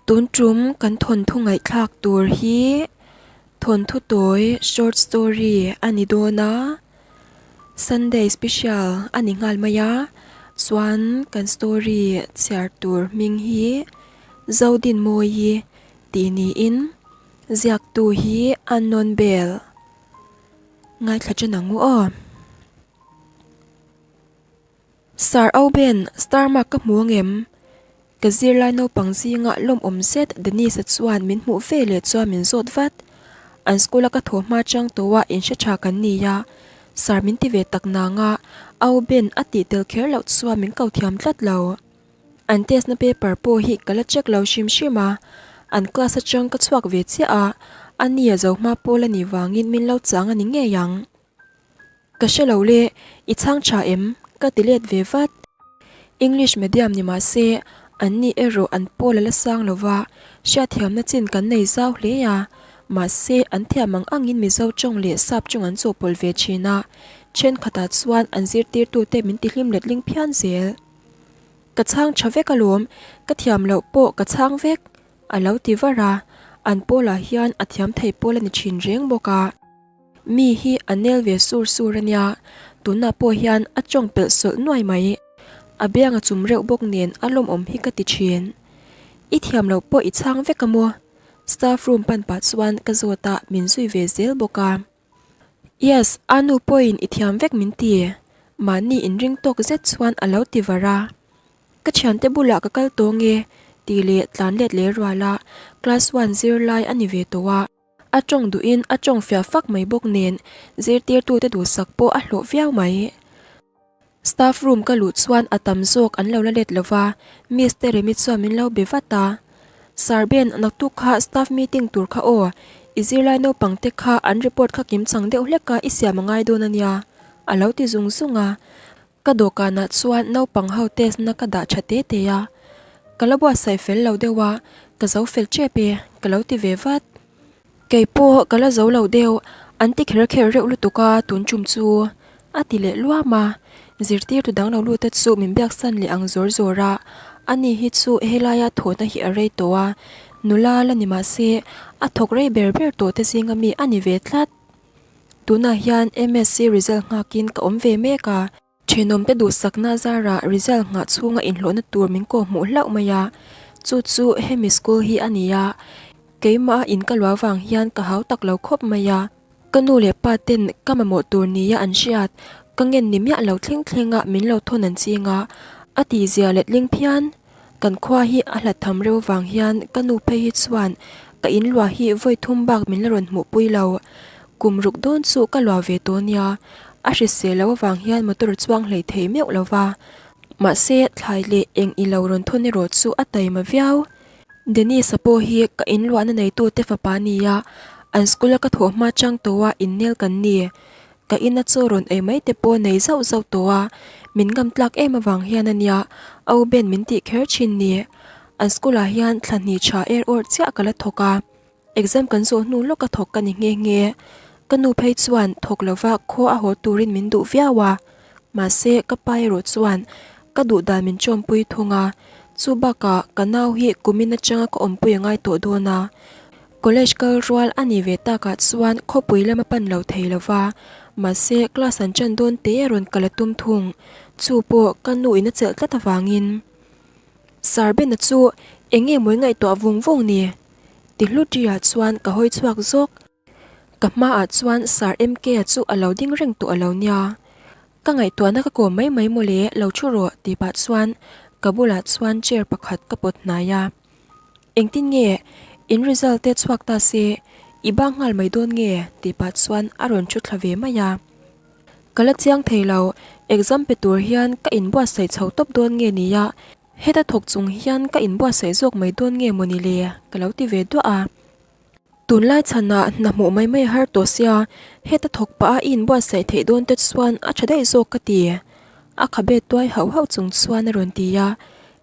Tun tum kan thawnthu ngaihthlak tur hi thawnthu tawi short story a ni dawn a, Sunday special a ni nghal mai a, chuan kan story chhiar tur hming hi Zodinmawii tih niin ziaktu hi Unknown Bell ngaithla ṭan ang u aw. Sir Oben, star mark ka hmu ang em? Ka zirlai naupang zinga lawmawm zet Denise-a chuan min hmuh ve leh chuan min zawt vat. An school-a ka thaw hma chang tawh a inhre tha kan ni a, Sir min ti ve tak nang a, Oben a tih tel kher loh chuan min ko thiam tlat lo. An test na paper pawh hi ka la check lo hrim hrim a, an class atang ka chhuak ve chiah a, a nia zo hma pawl a nih vangin min lo chang a ni ngei ang. Ka hre lo le, i chhang tha em? Ka ti let ve vat. English medium ni mah se, an ni erawh an pawl a la sang lo va, hriatthiamna chin kan nei zau hle a. Mahse, an thiam ang angin Mizo tawng leh Sap tawng an chawhpawlh ve thin a, thenkhatah chuan an zirtirtute min tihlim letling phian zel. Ka chhang tha vek alawm, ka thiam loh pawh ka chhang vek, a lo ti var a, an pawlah hian a thiam thei pawl a ni thin reng bawk a. Mi hi a nel ve sur sur a nia, tunah pawh hian a tawng pelh sawlh nuai mai. A biang a chum reuh bawk nen a lawmawm hi ka ti thin. I thiam loh pawh i chhang vek a maw? Staff room pan pah chuan ka zawt a, min zui ve zel bawk a. Yes, a nu pawhin i thiam vek min ti. Mahni inring tawk zet chuan a lo ti var a. Ka thiante bulah ka kal tawng e, tih leh tlan let leh rual a, class one zirlai a ni ve tawh a. A tawng duhin a tawng fiah fak mai bawk nen zirtirtute duhsak pawh a hlawh viau mai. Staff room ka luh chuan a tam zawk an lo la let lova, Miss Teremi chuan min lo be vat a. Sir Ben, naktuk kha staff meeting tur kha aw, i zirlai naupang te kha an report kha kim chang deuh hlek a i siam a ngai dawn a nia, a lo ti zung zung a. Ka dawhkanah chuan naupang ho test na ka dah tha te te a, ka la buatsaih fel lo deuh a, ka zo fel tep e, ka lo ti ve vat. Kei pawh ka la zo lo deuh, an ti kher kher reuh lutuk a tun tum chu, a ti leh luam a. Zirtirtu dang lo lut te chu min biaksan leh ang zawr zawr a, ani hi chu helaia thawhna hi a rei tawh a, nula la ni mah se a thawk rei ber ber tawh te zinga mi a ni ve tlat. Tunah hian MSc result nghakin ka awm ve mek a. Thenawmte duhsakna zarah result nghah chhunga inhlawhna tur min kawh hmuh hlauh mai a, chu chu hemi school hi a ni a. Keimah in ka luah vang hian ka hau tak lo khawp mai a. Ka nu leh pa ten ka mamawh tur nia an hriat, ka ngen ni miah lo thleng thleng a min lo thawn an ching a, a tihzia letling phian. Kan khua hi a hlat tham reuh vang hian ka nu phei hi chuan ka in luah hi vawi thum bak min la rawn hmuh pui lo. Kum ruk dawn chu ka luah ve tawh nia, a hrisel loh avang hian motor a chuang hlei thei meuh lo va. Mahse, thlai leh eng i lo rawn thawn erawh chu a taima viau. Dennis-a pawh hi ka in luahna neitute fapa nia, an school-a ka thawh hma chang tawha innel kan ni. Ka ina chaw rawn ei mai te pawh nei zauh zauh tawh a, min ngam tlak em avang hian a nia Au Ben min tih kher thin ni. An school ah hian thla hnih tha er awrh chiah ka la thawk a, exam kan zawh hnu lawka thawk ka ni nghe nghe. Ka nu phei chuan thawk lova khaw a haw turin min duh viau a, mahse ka pa erawh chuan ka duh dan min chawmpui thung a, chu bakah ka nau hi kumin atanga ka awmpui a ngai tawh dawn a. College kal rual a nih ve takah chuan khawpui lam a pan lo thei lo va, mahse class an ṭan dawn te a rawn kal a tum thung. Chu pawh ka nu in a chelh tlat avangin. Sir Bena chu eng nge mawi ngaihtuah vung vung ni? Ti hluṭi-ah chuan ka hawi chhuak zawk. Ka hmaah chuan Sir MK-a chu a lo ding reng tawh a lo nia. Ka ngaihtuahna ka kawm mai mai mawle, lo thu rawh tih pah chuan ka bulah chuan chair pakhat ka pawt hnai a. Engtin nge in result te chhuak ta se i bang nghal mai dawn nge tih pah chuan a rawn thu thla ve mai a. Ka la chiang thei lo, exam pe tur hian ka inbuatsaih chho tawp dawn nge nia, heta thawk chung hian ka inbuatsaih zawk mai dawn nge mawni le ka lo ti ve duah a. Tunlai chhanah hna hmuh mai mai a har tawh sia, heta thawk pah a i inbuatsaih theih dawn te chuan a tha daih zawk ka ti. A khabe tuai hauh hauh chung chuan a rawn ti a,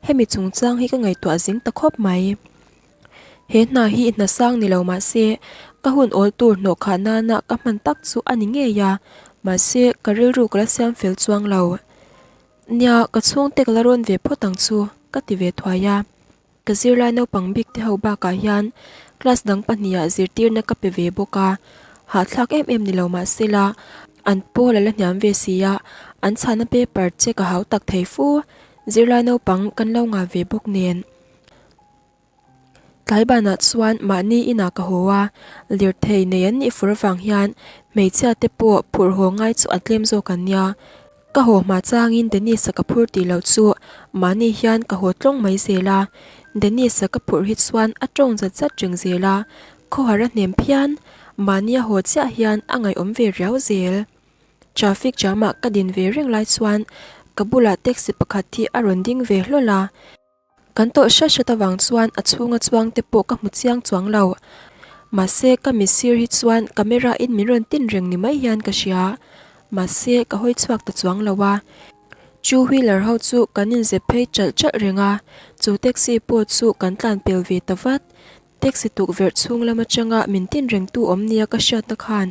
hemi chungchang hi ka ngaihtuah zing ta khawp mai. He hna hi hna sang ni lo mah se, ka hun awl tur hnawh khah nana ka hman tak chu a ni ngei a, mahse ka rilru ka la siam fel chuang lo. Nia, ka chhungte ka la rawn ve phawt ang chu, ka ti ve thuai a. Ka zirlai naupang bik te ho bakah hian class dang pahnihah zirtirna ka pe ve bawk a, hahthlak em em ni lo mah sela an pawl a la hniam ve si a, an chhana paper che ka hau tak thei fu, zirlai naupang kan lo ngah ve bawk nen. Tlai banah chuan mahni inah ka haw a, lirthei nei an nih fur avang hian hmeichhia te pawh phurh haw ngai chu a tlem zawk an nia. Ka haw hma changin Dennis-a ka phur tih loh chu mahni hian ka haw tlawng mai zel a, Dennis-a ka phurh hi chuan a tawng zat zat reng zel a, khawhar a hnem phian, mahnia haw chiah hian a ngaihawm ve riau zel. Traffic jam-ah ka din ve reng lai chuan ka bulah taxi pakhat hi a rawn ding ve hlawl a. Kan tawlh hret hret avang chuan a chhunga chuang te pawh ka hmu chiang chuang lo. Mahse ka mitsir hi chuan camera in min rawn tin reng ni mai hian ka hria. Mahse ka hawi chhuak ta chuang lo a. Two wheeler ho chu kan inzep phei chalh chalh reng a, chu taxi pawh chu kan tlan pel ve ta vat. Taxi tukverh chhung lam atanga min tin rengtu awm nia ka hriatna khan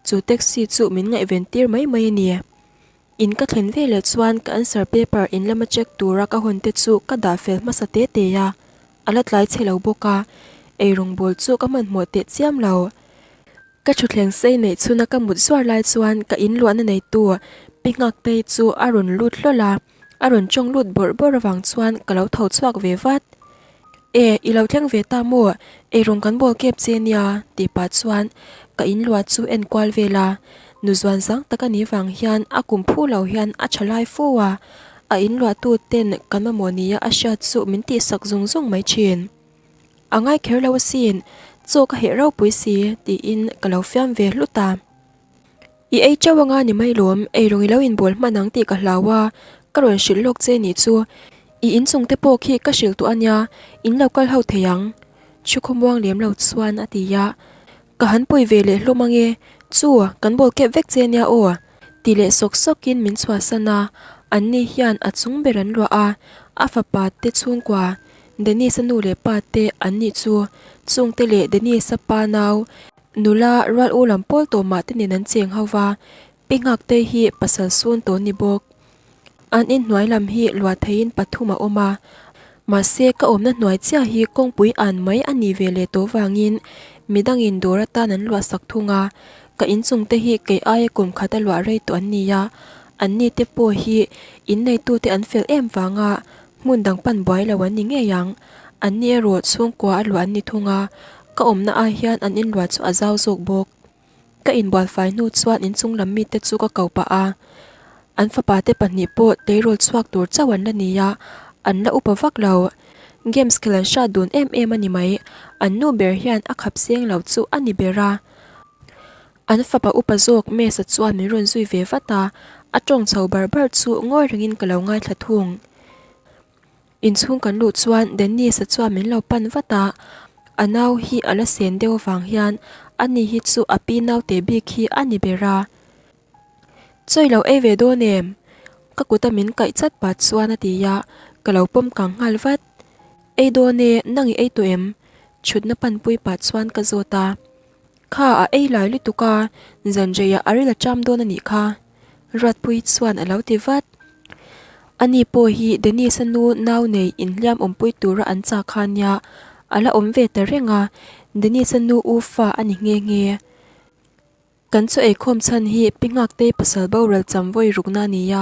chu taxi chu min ngaihven tir mai mai a ni. In ka thlen ve leh chuan ka answer paper in lama check tura ka hawn te chu ka dah fel hmasa te te a, a la tlai chhe lo bawk a, eirawngbawl chu ka hmanhmawh teh chiam lo. Ka thutthleng sei neih chhuna ka mut zuar lai chuan ka in luahna neitu Pi Nghaktei chu a rawn lut hlawl a, a rawn tawng lut bawrh bawrh avang chuan ka lo tho chhuak ve vat. E, i lo thleng ve ta maw? Eirawng kan bawl kep che nia, tih pah chuan ka in luah chu en kual vel a. Nu zuan zang tak a nih vang hian a kum phu lo hian a tha lai fo a, a in luah tu ten kan mamawh nia a hriat chu min tihsak zung zung mai thin. A ngai kher lo asin, chaw ka heh ropui si, tiin ka lo fiam ve hlut a. I ei teuh anga ni mai lawm, eirawng i lo inbawl hman ang tih ka hlau a, ka rawn hrilh lawk che nih chu. I inchung te pawh khi ka hrilh tawh ania, in lo kal ho thei ang. Thu khawmuang lem lo chuan a ti a, Ka han pawi ve leh hlawm ange, chu kan bawl kep vek che nia aw, ti leh sawk sawkin min chhuahsan a, anni hian a chung ber an luah a, a fapa te chhungkua, Dennis-a nu leh pa te an nih chu, chungte leh Dennis-a pa nau, Nula rual u lam pawl tawh mah te nen an cheng ho va, Pi Nghaktei hi pasal sun tawh ni bawk. An inhnuai lam hi luah theiin pathum a awm a, mahse ka awmna hnuai chiah hi kawngpui an mai a nih ve leh tawh vangin midangin dawr atan an luah sak thung a, ka inchung te hi kei aia kum khat a luah rei tawh an ni a, anni te pawh hi inneitute an fel em vanga Hmun dang pan buai lo an ni ngei ang. Anni erawh chhungkua a luah an ni thung a, ka awmna ai hian an inluah chu a zau zawk bawk. Ka inbual fai hnu chuan inchung lam mite chu ka ko pah a, an fapa te pahnih pawh tleirawl chhuak tur chauh an la ni a, an la upa vak lo. Games khel an hrat dun em em a ni mai, an nu ber hian a khap seng lo chu a ni ber a. An fapa upa zawk Mesa chuan min rawn zui ve vat a, a tawng chho bar bar chu ngawi rengin ka lo ngaithla thung. Inchhung kan luh chuan Dennis-a chuan min lo pan vat a, a nau hi a la sen deuh avang hian ani hi chu a pi naute bik hi a ni ber a. Chawi lo ei ve dawn em? Ka kuta min kaih chat pah chuan a ti a, ka lo pawm kang nghal vat. Ei dawn e, nang i ei tawh em? Chhutna panpui pah chuan ka zawt a. Kha a ei lai lutuk a, zanreiah a ril a ṭam dawn a nih kha. Ruatpuii chuan a lo ti vat. Ani pawh hi Dennis-a nu nau nei inhliam awmpui tura an chak kha nia, a la awm ve ta reng a, Dennis-a nu u fa a ni nghe nghe. Kan chaw eikhawm chhan hi Pi Nghaktei pasal boral cham vawi rukna a ni a,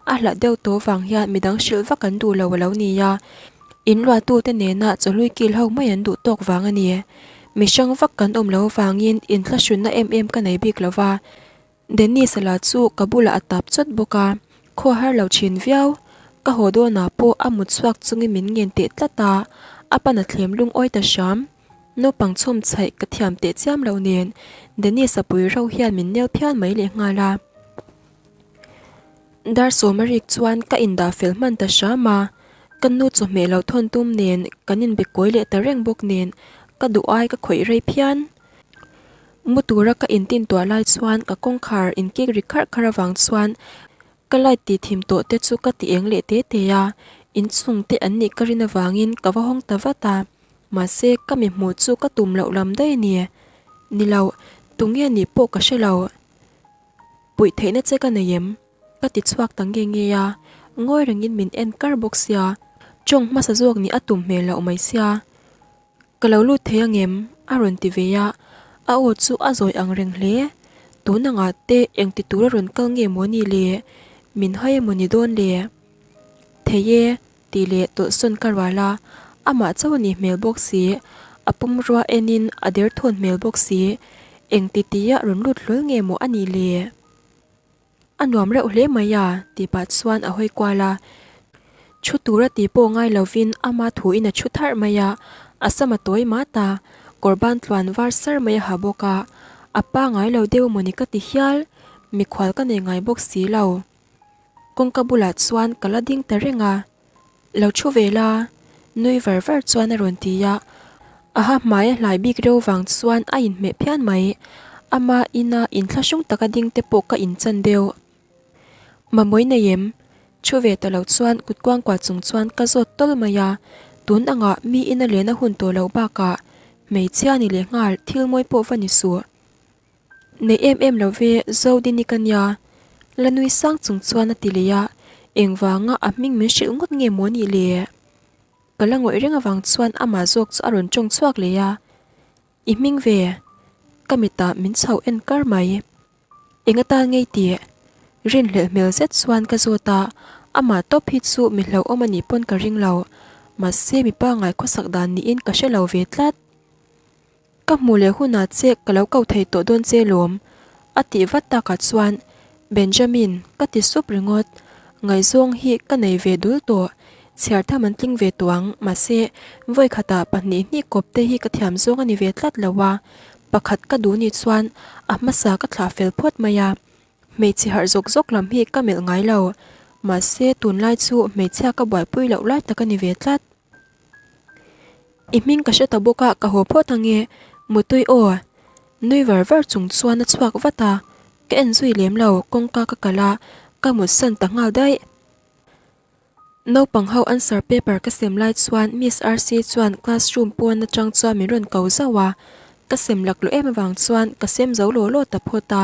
a hlat deuh tawh vang hian midang hrilh vak an duh lo a lo ni a. In luahtute nena chawhlui kil ho mai an duh tawk vang a ni. Mi hrang vak kan awm lo avangin inthlahrunna em em ka nei bik lo va. Dennis-a lah chu ka bulah a tap chawt bawk a, khaw har lo thin viau. Ka haw dawnah pawh a mut chhuak chungin min ngen teh tlat a, a pan a thlem lungawi ta hram. Naupang chhawm chhaih ka thiam teh chiam lo nen Dennis-a pui rauh hian min nel phian mai leh nghal a. Dar sawma rik chuan ka indah fel hman ta hram a, ka nu chawhmeh lo thawn tum nen kan inbe kawi leh ta reng bawk nen ka duh ai ka khawih rei phian. Mu tura ka intin tuah lai chuan ka kawngkhar inkik ri kharh kharh avang chuan ka light tih thim tawh te chu ka ti eng leh te te a, inchung te an nih ka rin avangin ka va hawng ta vat a, mahse ka mi hmuh chu ka tum loh lam daih a ni. Ni lo, tunge nih pawh ka hre lo. Puih theihna che ka nei em? Ka ti chhuak ta nge nge a, ngawi rengin min en kar bawk sia. Tawng hmasa zawk nih a tum hmel loh mai sia. Ka lo lut thei angem? a rawn ti ve a, a aw chu a zawi ang reng hle. Tun angah te engti tura rawn kal nge maw ni le? Min hai emaw ni dawn le? Thei e, tih leh tawlhsawn ka rual a, amah chauh a nih hmel bawk si, a pumrua enin a derthawn hmel bawk si, engti tia rawn lut hlawl nge maw a nih le? A nuam reuh hle mai a, tih pah chuan a hawi kual a. Thu tura tih pawh ngai lovin ama thuin a thu tharh mai a, a sam a tawi mat a, kawr ban tluan var sar mai a ha bawk a, a pa ngai lo deuh mawni ka ti hial, mikhual ka nei ngai bawk si lo. Kawngka bulah chuan ka la ding ta reng a. Lo thu ve la, nui var var chuan a rawn ti a, a ha hmai a hlai bik reuh vang chuan a inhmeh phian mai, ama ina inthlahrung taka ding te pawh ka inchan deuh. Mamawii nei em? Thu ve ta lo chuan kut kuangkuah chung chuan ka zawt tawl mai a, tun angah mi ina len a hun tawh loh bakah hmeichhia ni leh nghal thil mawi pawh va ni suh. Nei em em lo ve Zodini ka nia, la nui sang chung chuan a ti leh a, engvanga a hming min hrilh ngawt nge maw nih le? Ka la ngawih reng avang chuan amah zawk chu a rawn tawng chhuak leh a, I hming ve, ka mitah min chho en kar mai. Eng atan ngei tih? Rinhlelh hmel zet chuan ka zawt a, amah tawp hi chu mi hlauhawm a nih pawn ka ring lo, mahse mipa ngai khawsak dan niin ka hre lo ve tlat. Ka hmuh leh hunah che ka lo ko thei tawh dawn che lawm, a tih vat takah chuan Benjamin ka ti sup ringawt. Ngaihzawng hi ka nei ve dul tawh, chhiar tham an tling ve tawh ang, mahse vawi khatah pahnih hnih kawp te hi ka thiam zawng a ni ve tlat lo a, pakhat ka duh nih chuan a hmasa ka thlah fel phawt mai a, hmeichhe harh zawk zawk lam hi ka melh ngai lo, mahse tunlai chu hmeichhia ka buaipui loh lai tak a ni ve tlat. I hming ka hre ta bawk a, ka haw phawt ange, Mutui aw. Nui var var chung chuan a chhuak vat a, ka en zui lem lo, kawngka ka kalh a, ka mut san ta nghal daih. Naupang ho answer paper ka sem lai chuan Miss RC chuan classroom pawn atang chuan min rawn ko zauh a, ka sem laklawh em avang chuan ka sem zo law law ta phawt a,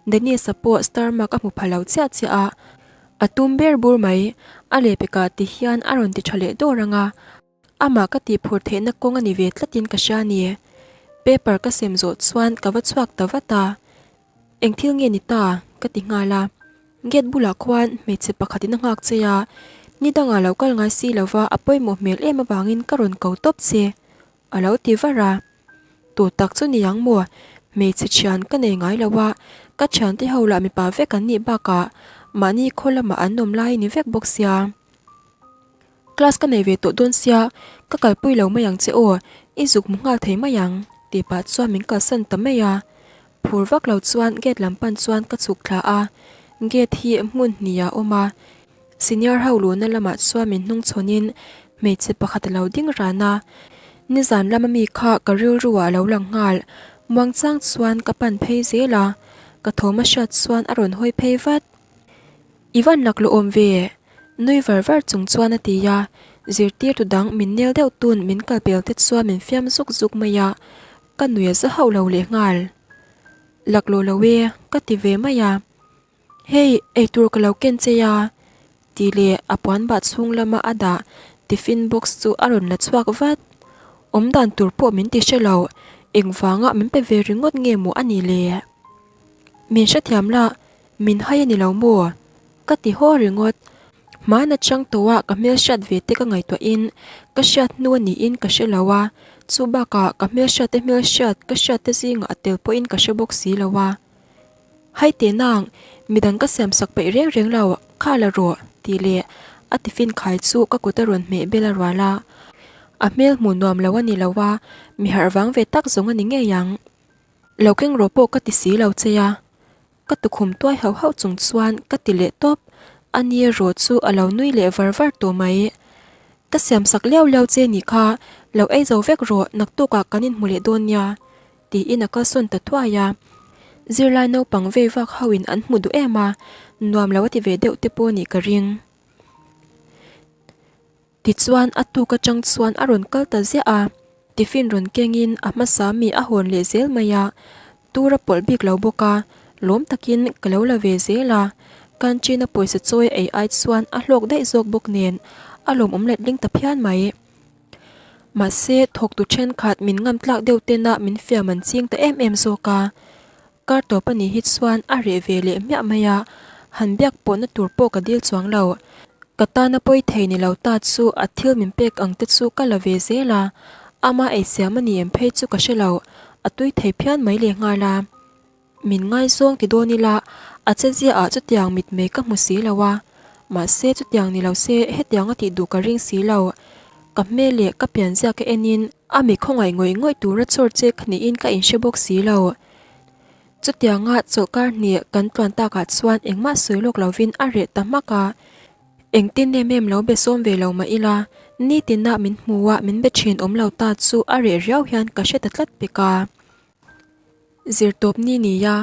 Dennis-a pawh star mark a hmu pha lo chiah chiah a, A tum ber bur mai, a lehpekah ti hian a rawn ti tha leh dawr ang a, amah ka tih phur theihna kawng a ni ve tlatin ka hria a ni. Paper ka sem zawh chuan ka va chhuak ta vat a, Eng thil nge ni ta? ka ti nghal a, gate bulah khuan hmeichhe pakhatin a nghak che a, ni dangah lo kal ngai si lova a pawimawh hmel em avangin ka rawn ko tawp che. A lo ti var a, Tu tak chu ni ang maw? Hmeichhe thian ka nei ngai lo a, ka thiante ho lah mipa vek an nih bakah mahni khaw lamah an awm lai ni vek bawk sia. Class ka nei ve tawh dawn sia, ka kalpui lo mai ang che aw, i zuk hmu nghal thei mai ang tih pah chuan min kalsan ta mai a. Phur vak lo chuan gate lam pan chuan ka chhuk thla a, gate hi hmun hnih ah a awm a, Senior ho luhna lamah chuan min hnung chhawnin hmeichhe pakhat a lo ding ran a, nizan lama mi kha ka rilru ah a lo lang nghal, muangchang chuan ka pan phei zel a, ka thawm a hriat chuan a rawn hawi phei vat. I van laklawh awm ve? Nui var var chung chuan a ti a, zirtirtu dang min nel deuh tun min kal pel te chuan min fiam zuk zuk mai a, ka nui a za hauh lo leh nghal. Laklawh lo e, ka ti ve mai a. Hei, eitur ka lo ken che a, tih leh a puan bah chhung lama a dah tiffin box chu a rawn la chhuak vat. Awm dan tur pawh min ti hre lo, engvanga min pe ve ringawt nge maw a nih le? Min hrethiam la, min hai a ni lo maw? Ka ti haw ringawt. Hmaan atang tawha ka hmelhriat ve te ka ngaihtuahin ka hriat hnu a niin ka hre lo a, chu bakah ka hmelhriatte hmelhriat ka hriatte zingah a tel pawhin ka hre bawk si lo a. Hai teh nang, midang ka siam sak peih reng reng lo, kha la rawh, tih leh a tiffin khai chu ka kut a rawn hmeh bel a rual a. A hmel hmuh nuam lo a ni lo a, mi harh vang ve tak zawng a ni ngei ang. Lo keng rawh pawh ka ti si lo che a, ka tukhum tuai hauh hauh chung chuan ka ti leh tawp, a ni erawh chu a lo nui leh var var tawh mai. Ka siam sak liau liau che nih kha, lo ei zo vek rawh, naktukah kan inhmu leh dawn nia. Tiin a kalsawn ta thuai a. Zirlai naupang vei vak ho in an hmu duh em a, nuam lo a ti ve deuh te pawh nih ka ring. Tichuan a tuk atang chuan a rawn kal ta ziah a, tiffin rawn keng in a hmasa mi a hawn leh zel mai a, tur a pawlh bik lo bawk a, lawm takin ka lo la ve zel a, canteen a pawisa chawi ei ai chuan a hlawk daih zawk bawk nen. a lawmawm letling ta phian mai. Mahse, thawktu thenkhat min ngam tlak deuh tena min fiam an ching ta em em zawk a. Kar tawp a nih hi chuan a reh ve leh hmiah mai a, han biak pawhna tur pawh ka dil chuang lo. Ka tana pawi thei ni lo ta chu a thil min pek ang te chu ka la ve zel a, ama eisiam a ni em phei chu ka hre lo, a tui thei phian mai lehnghal a. Min ngaizawng ti dawn ila, a che ziaah chutiang mitmei ka hmu si lo a, mahse chutiang ni lo se hetiang a tih duh ka ring si lo. Ka hmel leh ka pianzia ka enin a mi khawngaih ngawih ngawih tura chawr che ka niin ka inhre bawk si lo. Chutianga chawlhkar hnih kan tluan takah chuan engmah sawi lawk lovin a reh ta hmak a, engtin em em lo be sawm ve lo mah ila, nitina min hmu a min be thin awm lo ta chu a reh riau hian ka hre ta tlat pek a. Zirtawp ni nia,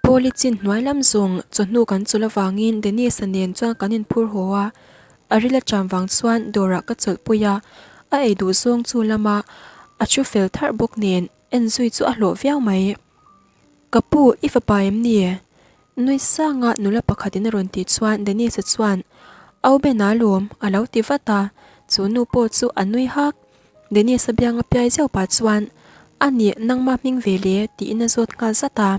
Paul-i chin hnuai lam zawng chawhnu kan chawlh avangin Dennis-a nen chuan kan inphur haw a, a ril aṭam vang chuan dawrah ka chawlhpui a, a ei duh zawng chu lama a thu fel tharh bawk nen en zui chu a hlawh viau mai. Ka pu, i fapa em ni? Nui sanga nula pakhatin a rawn tih chuan Dennis-a chuan, Au Ben-a lawm, a lo ti vat a, chu nu pawh chu a nui hak. Dennis-a bianga piai zeuh pah chuan, A nih, nangmah hming ve le, tiin a zawt nghal zat a.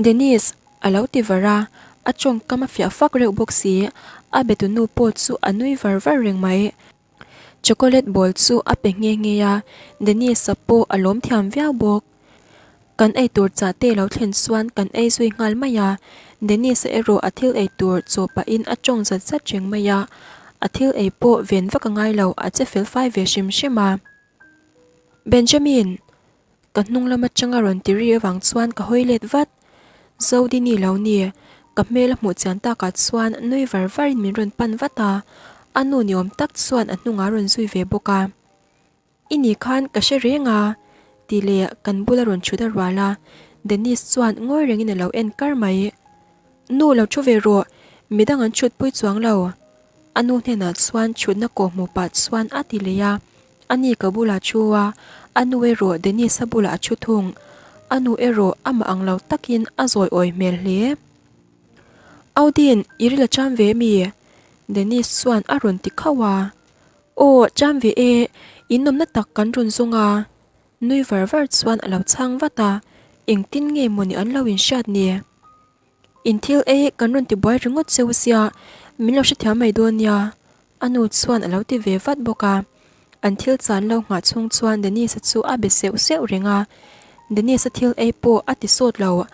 Dennis, a lo ti var a, a tawngkam a fiah fak reuh bawk si, a betu nu pawh chu a nui var var reng mai. Chocolate ball chu a pe nghe nghe a, Dennis-a pawh a lawm thiam viau bawk. Kan ei tur chah te lo thlen chuan kan ei zui nghal mai a, Dennis-a erawh a thil ei tur chaw pahin a tawng zat zat reng mai a, a thil ei pawh ven vak a ngai lo, a che fel fai ve hrim hrim a. Benjamin! Ka hnung lam atanga rawn ti ri avang chuan ka hawi let vat. Zodini lo ni, ka hmel a hmuh chian takah chuan nui var varin min rawn pan vat a, a nu ni awm tak chuan a hnungah a rawn zui ve bawk a. I ni khan ka hre reng a, tih leh kan bula rawn thut a rual a, Dennis chuan ngawi rengin a lo en kar mai. Nu lo thu ve rawh, midang an chhutpui chuang lo. A nu hnenah chuan chhutna kawh hmuh pah chuan a ti leh a, a ni ka bulah thu a, a nu erawh Dennis-a bulah a thu thung. A nu erawh amah ang lo takin a zawi awi hmel hle. Audin, i ril a cham ve mi? Dennis chuan a rawn ti khauh a. Aw, cham ve e, in awmna tak kan rawn zawng a. Nui var var chuan a lo chhang vat a, engtin nge mawni an lo inhriat ni? In thil ei kan rawn ti buai ringawt cheu sia, min lo hrethiam mai dawn nia, a nu chuan a lo ti ve vat bawk a. An thil chan lo nghah chhung chuan Dennis-a chu a be seuh seuh reng a, Dennis-a thil ei pawh a ti sawt lo,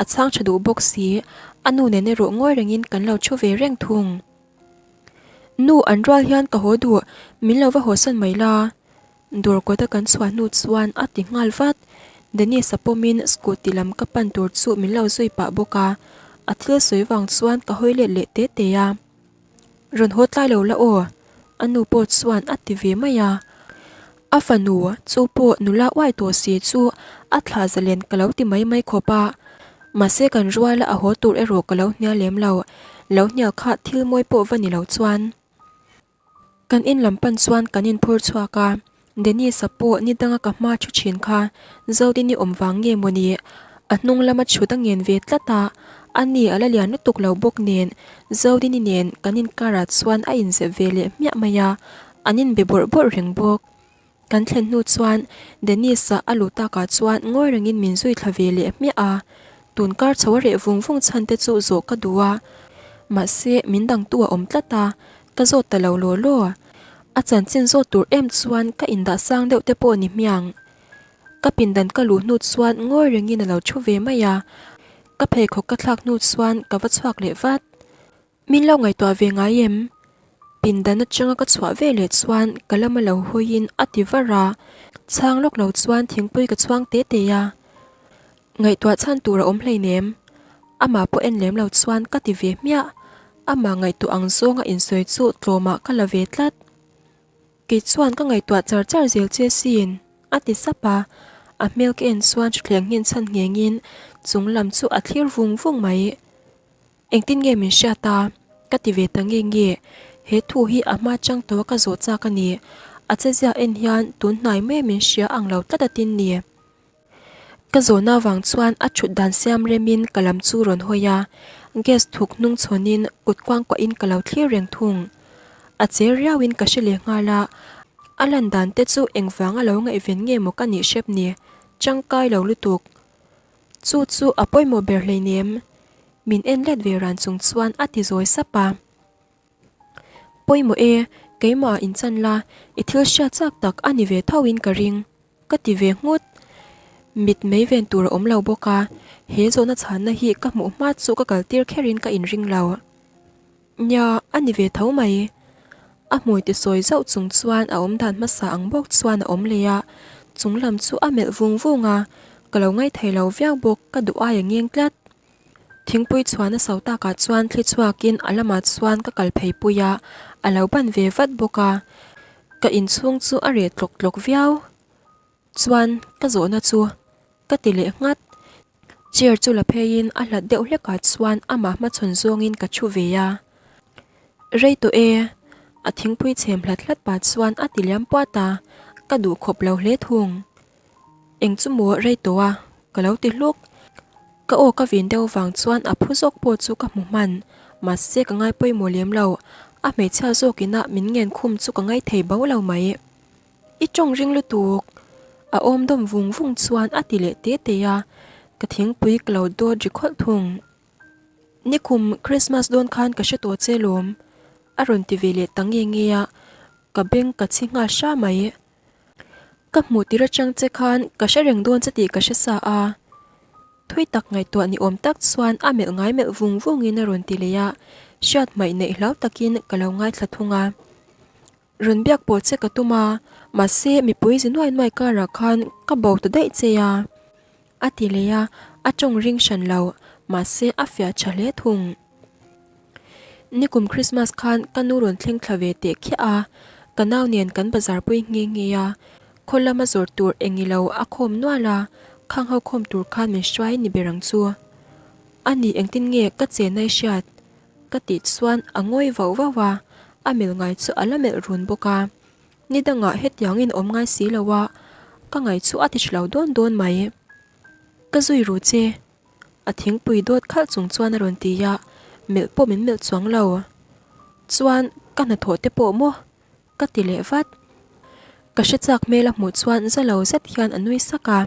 a chhang tha duh bawk si, a nu nen erawh ngawi rengin kan lo thu ve reng thung. Nu, an rual hian ka haw duh, min lo va hawsan mai la. Dawr kawta kan chhuah hnu chuan a ti nghal vat. Dennis-a pawmin scooty lam ka pan tur chu min lo zui pah bawk a, a thil sawi vang chuan ka hawi let leh te te a. Rawn haw tlai lo la aw, a nu pawh chuan a ti ve mai a. A fanu chu pawh nula uai tawh si chu a thla zalen ka lo ti mai mai khawp a. Mahse kan ruala a haw tur erawh ka lo hnial lem lo, lo hnial kha thil mawi pawh va ni lo chuan. Kan in lam pan chuan kan inphur chhuak a, Dennis-a pawh ni danga ka hma thu thin kha Zodini awm vang nge mawni a hnung lama chhut a ngen ve tlat a, a ni a la lian lutuk lo bawk nen Zodini nen kan inkarah chuan a inzep ve leh hmiah mai a, an inbe bawrh bawrh reng bawk. Kan thlen hnu chuan Dennis-a a luh takah chuan ngawi rengin min zui thla ve leh hmiah a, tun kar chho a reh vung vung chhan te chu zawh ka duh a, mahse min dangtu a awm tlat a, ka zawt ta lo law law. A chanchin zawt tur em chuan ka indah sang deuh te pawh ni hmiang. Ka pindan ka luh hnu chuan ngawi rengin a lo thu ve mai a, ka pheikhawk ka thlak hnu chuan ka va chhuak leh vat. Min lo ngaihtuah ve ngai em? Pindan atanga ka chhuah ve leh chuan ka lama lo hawiin a ti var a, chhang lawk lo chuan thingpui ka chhuang te te a. Ngaihtuah chhan tur a awm hleinem. Amah pawh en lem lo chuan ka ti ve hmiah. Amah ngaihtuah ang zawnga insawi chu tlawmah ka la ve tlat. Kei chuan ka ngaihtuah char char zel che sin, a ti sap a. A hmel ka en chuan thutthleng nghen chhan nghengin chung lam chu a thlir vung vung mai. Engtin nge min hriat a? Ka ti ve ta nge nge. He thu hi a hma chang tawh a ka zawh chak a ni. A chezia en hian tun hnai mai min hria ang lo tlat a tin ni. Ka zawhna vang chuan a thut dan siam remin ka lam chu rawn hawi a, gas thuk hnung chhawnin kut kuangkuahin ka lo thlir reng thung. A che riauin ka hre leh nghal a, a lan dan te chu engvanga lo ngaihven nge maw ka nih hrep ni, tangkai lo lutuk. Chu chu a pawimawh ber hleinem, min en let ve ran chung chuan a ti zawi sap a. Pawimawh e, keimah inchan la, i thil hriat chak tak a ni ve tho in ka ring, ka ti ve nghut. Mit mei ven tur a awm lo bawk a, he zawhna chhanna hi ka hmuh hma chu ka kaltir kherin ka inring lo. Nia, a ni ve tho mai. A hmui ti sawi zauh chung chuan a awm dan hmasa ang bawk chuan a awm leh a, chung lam chu a melh vung vung a, ka lo ngaithei lo viau bawk, ka duh ai a ngeng tlat. Thingpui chhuan a so takah chuan thli chhuakin a lamah chuan ka kal phei pui a, a lo ban ve vat bawk a, ka inchhung chu a reh tlawk tlawk viau. Chuan ka zawhna chu ka ti leh nghat. Chair chu la pheiin a hlat deuh hlekah chuan amah hmachhawn zawngin ka thu ve a. Rei tawh e, a thingpui chhem hlat hlat pah chuan a ti liam puat a, ka duh khawp lo hle thung. Eng chu maw rei tawh a, ka lo ti hluk. Ka aw ka vin deuh vang chuan a phu zawk pawh chu ka hmu hman, mahse ka ngai pawimawh lem lo, a hmeichhia zawkina min ngen khum chu ka ngaithei bo lo mai. I tawng ring lutuk! A awm dawm vung vung chuan a ti leh te te a, ka thingpui ka lo dawt ri khawlh thung. Nikum Christmas dawn khan ka hre tawh che lawm, a rawn ti ve leh ta nge nge a, ka beng ka chhi nghal hra mai. Ka hmuh tir atang che khan ka hre reng dawn che tih ka hre sa a. Thui tak ngaihtuah ni awm tak chuan a melh ngai melh vung vungin a rawn ti leh a, hriat hmaih neih hlau takin ka lo ngaithla thung a. Rawn biak pawh che ka tum a, mahse mipui zi nuai nuai karah khan ka bo ta daih che a, a ti leh a, a tawng ring hran lo, mahse a fiah tha hle thung. Nikum Christmas khan ka nu rawn thleng thla ve teh khiah a, ka nau nen kan bazar pui nghe nghe a, khaw lama zawrh tur eng ilo a khawm nual a, khang ho khawm tur khan min hruai ni ber ang chu. A ni engtin nge ka chenai hriat? Ka tih chuan a ngawi vauh vauh a, a melh ngai chu a la melh run bawk a. Ni dangah hetiangin awm ngai si lo a, ka ngai chu a ti tha lo dawn dawn mai. Ka zui ru che, a thingpui dawt khalh chung chuan a rawn ti a, melh pawh min melh chuang lo. Chuan ka hnathawh te pawh maw? Ka ti leh vat. Ka hre chak hmel a hmuh chuan za lo zet hian a nui sak a.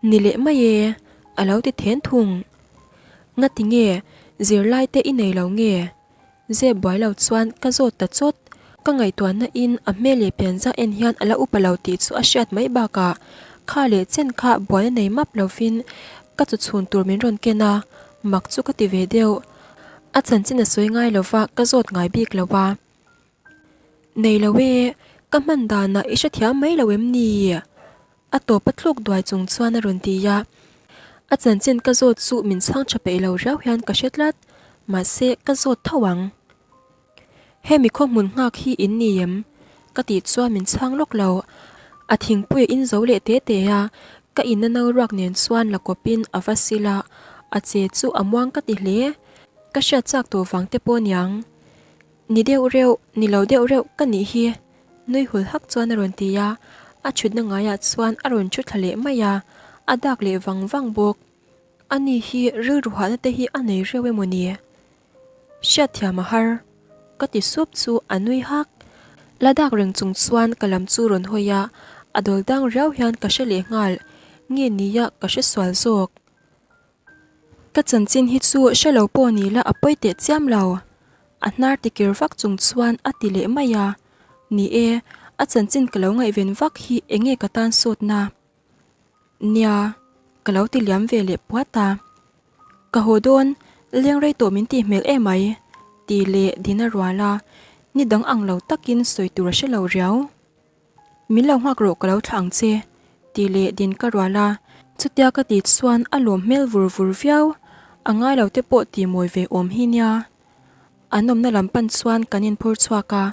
Ni leh mai e, a lo ti then thung. Ngati nge, zirlai te i nei lo nge? Zep buai lo chuan ka zawt ta chawt. Ka ngaihtuahna in a hmel leh pianza en hian a la upa lo tih chu a hriat mai bakah kha leh chen kha buaina nei map lovin ka chu chhun tur min rawn ken a, mak chu ka ti ve deuh. A chanchin a sawi ngai lova ka zawt ngai bik lo a. Nei lo e, ka hman danah i hrethiam mai lo em ni? A tawp a thluk duai chung chuan a rawn ti a. A chanchin ka zawt chu min chhang tha peih lo riau hian ka hre tlat, mahse ka zawt tho ang. Hemi khaw hmun nghak hi in ni em? Ka tih chuan min chhang lawk lo. A thingpui a in zo leh te te a, ka inna no ruak nen chuan la kawpin a va sil a, a che chu a muang ka ti hle. Ka hriat chak tawh vang te pawh niang. Ni deuh reuh, ni lo deuh reuh ka nih hi, nui hul hak chuan a rawn ti a, a thutna ngaiah chuan a rawn thu thla leh mai a, a dak leh vang vang bawk. Ani hi rilru hahna te hi a nei reuh emaw ni? Hriatthiam a har, ka ti sup chu a nui hak. La dak reng chung chuan ka lam chu rawn hawi a, a dawl dang riau hian ka hre leh nghal, nge nia ka hre sual zawk. Ka chanchin hi chu hre lo pawh ni la a pawi teh chiam lo. A hnar tikir vak chung chuan a ti leh mai a. Ni e, a chanchin ka lo ngaihven vak hi enge ka tan sawtna? Nia, ka lo ti liam ve leh puat a. Ka haw dawn, leng rei tawh min tih hmel emai, ti leh din a rual a, ni dang ang lo takin sawi tur a hre lo riau. Min lo nghak rawh ka lo thlah ang che, tih leh din ka rual a, chutia ka ti chuan a lawm hmel vur vur viau, a ngai lo te pawh tih mawi ve awm hi nia. An awmna lam pan chuan kan inphur chhuak a,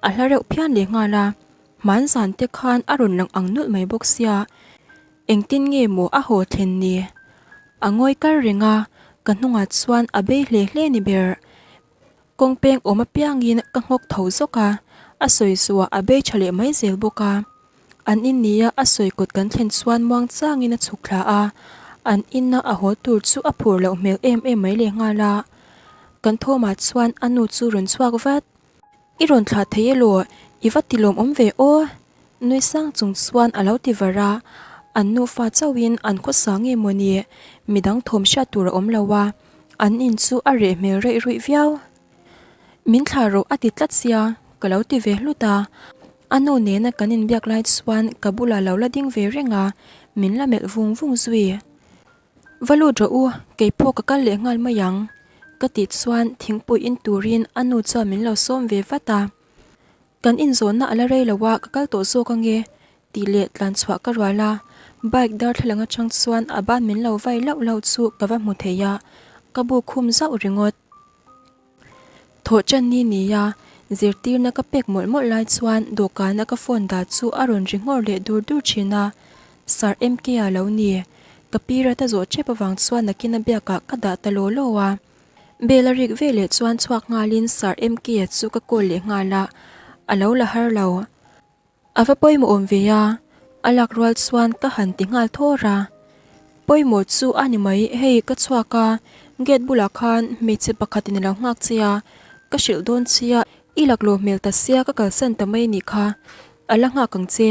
a hla reuh phian leh nghal a, hman zan te khan a rawn lang ang nulh mai bawk sia, engtin nge maw a haw thlen ni? A ngawi kar reng a, ka hnungah chuan a bei hle hle ni ber. Kawng peng awm apiangin ka nghawk tho zawk a, a sawi zuah a bei tha leh mai zel bawk a. An in nia a sawi kawt kan thlen chuan muang changin a chhuk thla a, an inna a haw tur chu a phur loh hmel em em mai leh nghal a. Kan thawmah chuan a nu chu rawn chhuak vat. I rawn thlah thei elaw? I va ti lawmawm ve aw? Nui sang chung chuan a lo ti var a, an nufa chauhin an khawsa nge mawni midang thawm hriat tur a awm lo a, an in chu a reh hmel reih ruih viau. Min thlah rawh a ti tlat sia, ka lo ti ve hlut a, a nu nena kan inbiak lai chuan ka bulah lo la ding ve reng a, min la melh vung vung zui. Va lut rawh u, kei pawh ka kal leh nghal mai ang, ka tih chuan thingpui in turin a nu chuan min lo sawm ve vat a. Kan inzawnna a la rei lo a, ka kal tawh zawk ange, tih leh tlan chhuah ka rual a, bike darthlalang atang chuan a ban min lo vai lauh lauh chu ka va hmu thei a, ka bu khum zauh ringawt. Thawh ṭan ni nia, zirtirna ka pek mawlh mawlh lai chuan dawhkana ka phone dah chu a rawn ri nghawr leh dur dur ṭhin a, Sir MK-a lo ni. Ka pi rat a zawh ṭep avang chuan nakin a biakah ka dah ta law law a. Bell a rik veleh chuan chhuak nghalin Sir MK-a chu ka call leh nghal a, a lo la har lo. A va pawimawh awm ve a, a lak rual chuan ka han ti nghal thawr a. Pawimawh chu a ni mai, hei ka chhuak a, gate bulah khan hmeichhe pakhatin a lo nghak che a, ka hrilh dawn che a, i laklawh hmel ta sia ka kalsan ta mai nih kha, a la nghak ang che.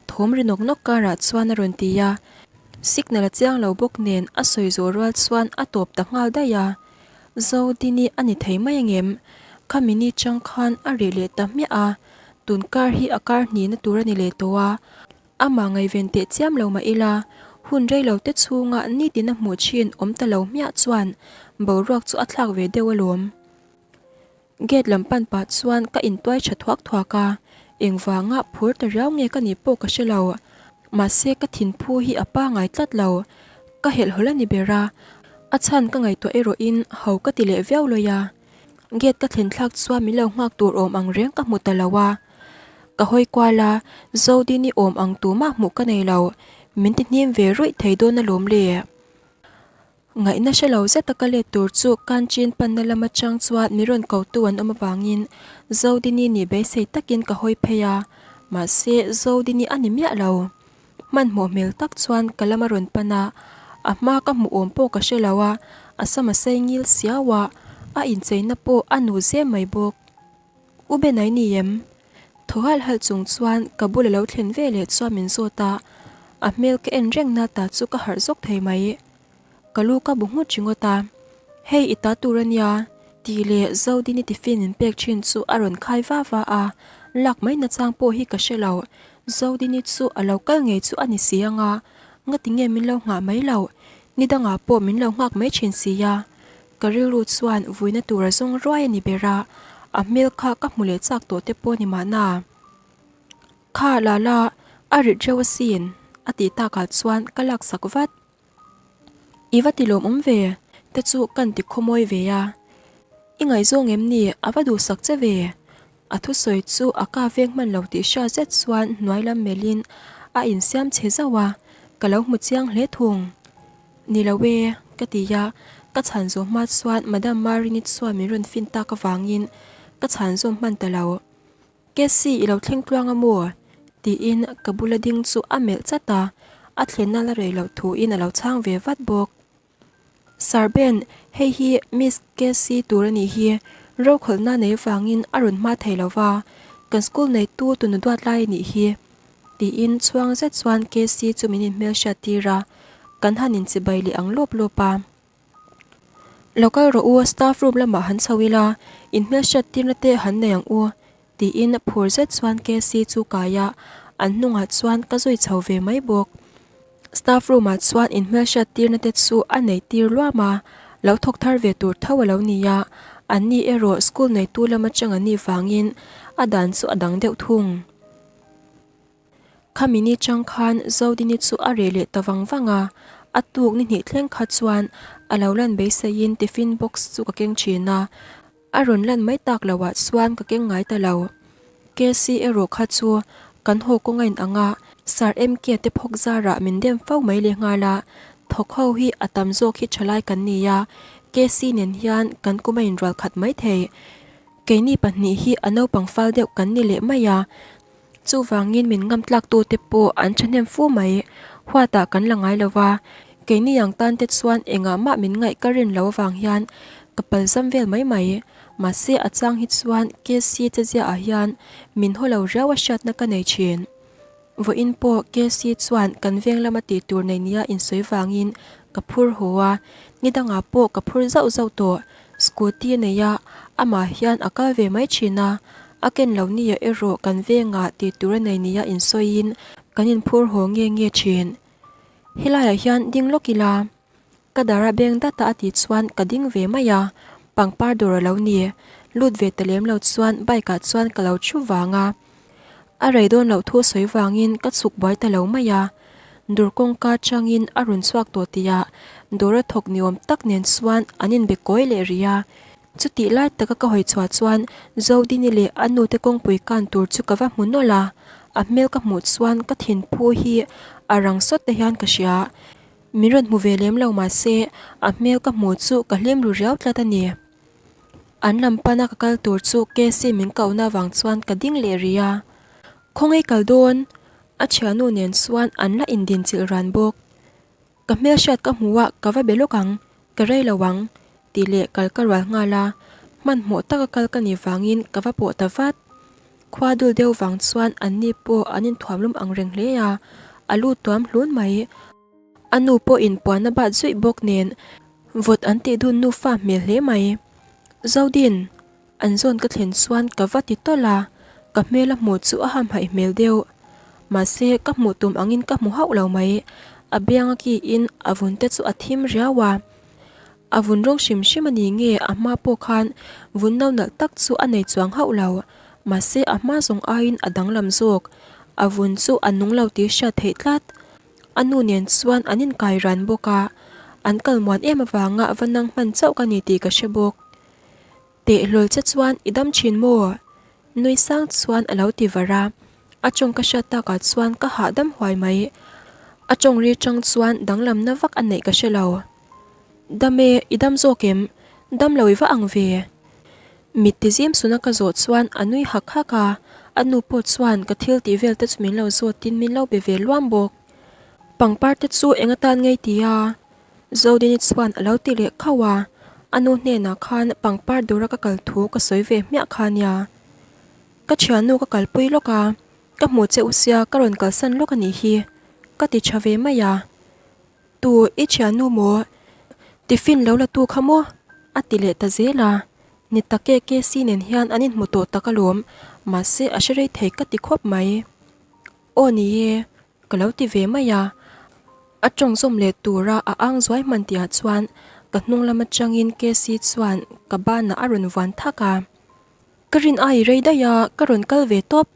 Thawm ri nawk nawk karah chuan a rawn ti a, signal a chiang lo bawk nen a sawi zawh rual chuan a tawp ta nghal daih a. Zodini a ni thei mai angem? Khami ni chang khan a reh leh ta hmiah a, tun kar hi a kar hnihna tur a ni leh tawh a, amah ngaihven teh chiam lo mah ila, hun rei lo te chhunga nitin a hmuh thin awm ta lo hmiah chuan boruak chu a thlak ve deuh alawm. Gate lam pan pah chuan ka intuai tha thuak thuak a, engvanga phur ta riau nge ka nih pawh ka hre lo. Mahse ka thinphu hi a pangai tlat lo, ka helhhawlh a ni ber a, a chhan ka ngaihtuah erawhin ho ka ti leh viau lawi a. Gate ka thlen thlak chuan min lo nghak tur awm ang reng ka hmu ta lo a. Ka hawi kual a, Zodini awm ang tumah hmuh ka nei lo, min ti hnim ve ruih thei dawn alawm le. Ngaihna hre lo zet a ka let tur chu Kanchin panna lam atang chuan mi rawn kotu an awm avangin Zodini nih beisei takin ka hawi phei a, mahse Zodini a ni miah lo. Hmanhmawh hmel tak chuan ka lam a rawn pan a, a hma ka hmuh awm pawh ka hre lo a, a sam a sei ngil siau a, a incheina pawh a nu zem mai bawk. U Benai ni em? Thaw halh halh chung chuan ka bul a lo thlen ve leh chuan min zawt a, a hmel ka en reng na ta chu ka harh zawk thei mai. Ka lu ka bu nghut ringawt a, Hei i ta tur a nia, tih leh Zodini tiffin min pek thin chu a rawn khai va va a, lak mai nachang pawh hi ka hre lo. Zodini chu a lo kal ngei chu a ni si ang a, ngati nge min lo nghah mai loh? Ni dangah pawh min lo nghak mai thin si a. Ka rilru chuan vuina tur a zawng ruai a ni ber a, a hmel kha ka hmu leh chak tawh te pawh a ni mahna. Kha Lala, a rit reuh asin, a tih takah chuan ka laksak vat. I va ti lawmawm ve, te chu kan ti khawmawi ve a. I ngaihzawng em ni, a va duhsak che ve. A thusawi chu a ka veng hman lo tih hriat zet chuan hnuai lam melhin a insiam chhe zauh a, ka lo hmu chiang hle thung. Ni lo e, ka ti a, ka chhan zawh hma chuan Madam Marini chuan min rawn fin tak avangin ka chhan zawm hman ta lo. Cassie i lo thleng tluang a maw? tiin ka bula ding chu a melh chat a, a thlenna la rei loh thuin a lo chhang ve vat bawk. Sir Ben, hei hi Miss Cassie tur a nih hi, rokhawlhna nei avangin a rawn hma thei lo va, kan school neitu tunu duat lai a nih hi, tiin chhuang zet chuan Cassie chu min inhmelhriat tir a, kan han inchibai leh ang lawp lawp a. Lo kal rawh u, staff room lamah han chho ila, inhmelhriat tirna te han nei ang u, tiin phur zet chuan Cassie chu kai a, an hnungah chuan ka zui chho ve mai bawk. Staff room ah chuan inhmelhriat tirna te chu a nei tir luam a, lo thawk thar ve tur tho a lo ni a, an ni erawh school neitu lam atang an nih vangin a dan chu a dang deuh thung. Khami ni chang khan Zodini chu a reh leh ta vang vang a, a tuk ni hnih thleng kha chuan a lo lan beiseiin tiffin box chu ka keng thin a, a rawn lan mai tak loh ah chuan ka keng ngai ta lo. Casey erawh kha chu kan haw kawng a in ang a, Sir MK te phawk zarah min dem fo mai leh nghal a, thawk ho hi a tam zawk hi thalai kan ni a, Casey nen hian kan kum a inrual khat maithei. Keini pahnih hi a naupang fal deuh kan ni leh mai a, Chuvangin min ngam tlak tute pawh an thahnem fu mai. Huatah kan la ngai lo va, keini ang tan te chuan engah mah min ngaih ka rin lo avang hian ka palzam vel mai mai. Mahse a chang hi chuan KC che ziaah hian min haw lo riau a hriatna ka nei thin. Vawiin pawh KC chuan kan veng lama tih tur nei nia insawi vangin ka phur haw a, ni dangah pawh ka phur zauh zauh tawh. Scooty a nei a, amah hian a kal ve mai thin a, a ken lo nia erawh kan vengah tih tur a nei nia insawiin kan inphur haw nge nge thin. Helaiah hian ding lawk ila. Ka dar a beng dat a a tih chuan ka ding ve mai a, pangpar dawr a lo ni. Lut ve ta lem lo chuan bike ah chuan ka lo thu vang a. A rei dawn loh thu sawi vangin ka chhuk buai ta lo mai a. Dawr kawngka changin a rawn chhuak tawh tihah dawr a thawk ni awm tak nen chuan an inbe kawi leh rih a. Chutih lai taka ka hawi chhuah chuan Zodini leh a nute kawngpui kan tur chu ka va hmu nawlh a, a hmel ka hmuh chuan ka thinphu hi a rang sawt te hian ka hria. Min rawn hmu ve lem lo mahse a hmel ka hmuh chu ka hlim ru riau tlat a ni. An lam pana ka kal tur chu Casey min kohna avang chuan ka ding leh rih a. Khawngaih kal dawn? A thiannu nen chuan an la indinchilh ran bawk. Ka hmelhriat ka hmu a, ka va be lawk ang, ka rei lo ang, tih leh kal ka rual nghal a, hmanhmawh taka kal ka nih vangin ka va pawh ta vat. Khua dul deuh vang chuan anni pawh an inthuamlum ang reng hle a, a lu tuam hlun mai. A nu pawhin puan a bat zuih bawk nen vawt an tih dun nufa hmel hle mai. Zodin! An zawn ka thlen chuan ka va ti tawlh a, ka hmel a hmuh chu a hamhaih hmel deuh. Mahse, ka hmuh tum angin ka hmu hauh lo mai. A biang a kiin a vun te chu a thim riau a. A vun rawng hrim hrim a ni nge a hma pawh khan vun no nalh tak chu a nei chuang hauh lo. Mahse, a hma zawng aiin a danglam zawk. A vun chu a nung lo tih hriat theih tlat. A nu nen chuan an inkai ran bawk a, an kal muan em avanga va nang hman chauh ka ni tih ka hre bawk. Teh hlawl che chuan i dam thin maw? Nui sang chuan a lo ti var a, a tawng ka hriat takah chuan ka hahdam huai mai. A tawng ri tang chuan danglamna vak a neih ka hre lo. Dam e, i dam zawk em? Dam lo i va ang ve? Mit ti zim suna ka zawh chuan a nui hak hak a, a nu pawh chuan ka thil tih vel te chu min lo zawtin min lo be ve luam bawk. Pangpar te chu eng atan ngei ti a? Zodini chuan a lo ti leh khauh a, a nu hnenah khan pangpar dawra ka kal thu ka sawi ve hmiah kha nia. Ka thiannu ka kalpui lawk a, ka hmuh che u sia ka rawn kalsan lawk a nih hi, ka ti tha ve mai a. Tu i thiannu maw? Tiffin lo la tu kha maw? a ti leh ta zel a, ni tak e KC nen hian an inhmu tawh tak alawm, mahse a hre rei thei ka ti khawp mai. Aw ni e, Ka lo ti ve mai a, a tawng zawm leh tura a ang zuai hman tihah chuan ka hnung lam atangin Casey chuan ka banah a rawn vuan thak a. Ka rin ai rei daih a, ka rawn kal ve tawp,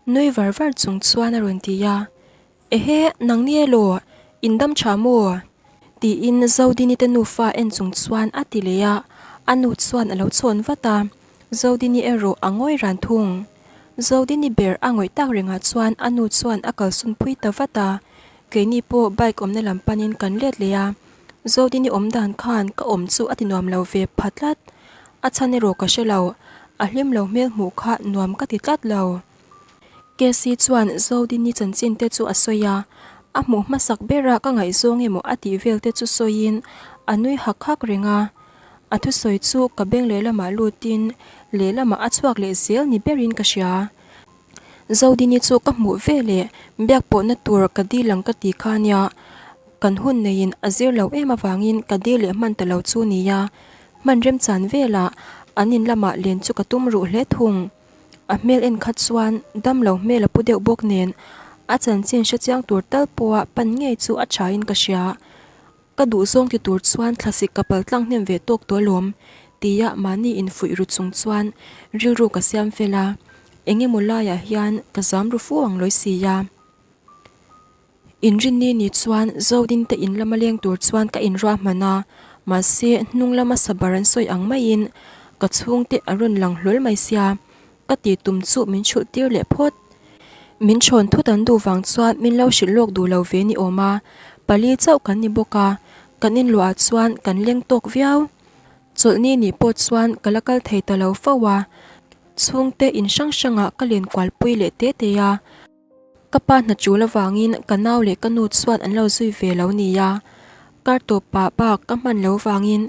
nui var var chung chuan a rawn ti a. Ehe, nang ni elaw, in dam tha maw? Tiin Zodini te nufa en chung chuan a ti leh a, a nu chuan a lo chhawn vat a. Zodini erawh a ngawi ran thung. Zodini ber a ngawih tak rengah chuan a nu chuan a kalsawn pui ta vat a, keini pawh bike awmna lam panin kan let leh a. Zodini awm dan khan ka awm chu a ti nuam lo ve pha tlat. A chhan erawh ka hre lo, a hlim lo hmel hmuh kha nuam ka ti tlat lo. Casey chuan Zodini chanchin te chu a sawi a, a hmuh hmasak bera ka ngaihzawng emaw a tih vel te chu sawiin a nui hak hak reng a. A thusawi chu ka beng lehlamah lutin lehlamah a chhuak leh zel ni berin ka hria. Zodini chu ka hmuh ve leh biak pawhna tur ka dil ang ka ti kha nia, kan hun neiin a zir lo em avangin ka dil leh hman ta lo chu nia. Hman remchan velah an in lamah len chu ka tum ruh hle thung. A hmel en kha chuan dam lo hmel a pu deuh bawk nen a chanchin hrechiang tur tal pawha pan ngei chu a thain ka hria. Ka duhzawng ti tur chuan thlasik ka pal tlang hnem ve tawk tawh alawm, tia mahni infuih ru chung chuan rilru ka siam fel a, eng emaw laiah hian ka zam ru fu ang lawi si a. Inrinni ni chuan Zodin te in lama leng tur chuan ka inruahman a, mahse hnung lama sabar an sawi ang maiin ka chhungte an rawn lang hlawl mai sia, Ka tih tum chu min chhulh tir leh phawt. Min thawn thut an duh vang chuan min lo hrilh lawk duh lo ve ni awm a, pali chauh kan ni bawk a, kan inluah ah chuan kan leng tawk viau. Chawlhni nih pawh chuan ka la kal thei ta lo fo a, chhungte in hrang hrangah ka len kualpui leh te te a. Ka pa hna tul avangin ka nau leh ka nu chuan an lo zui ve lo nia. Kar tawpah bak ka hman lo vangin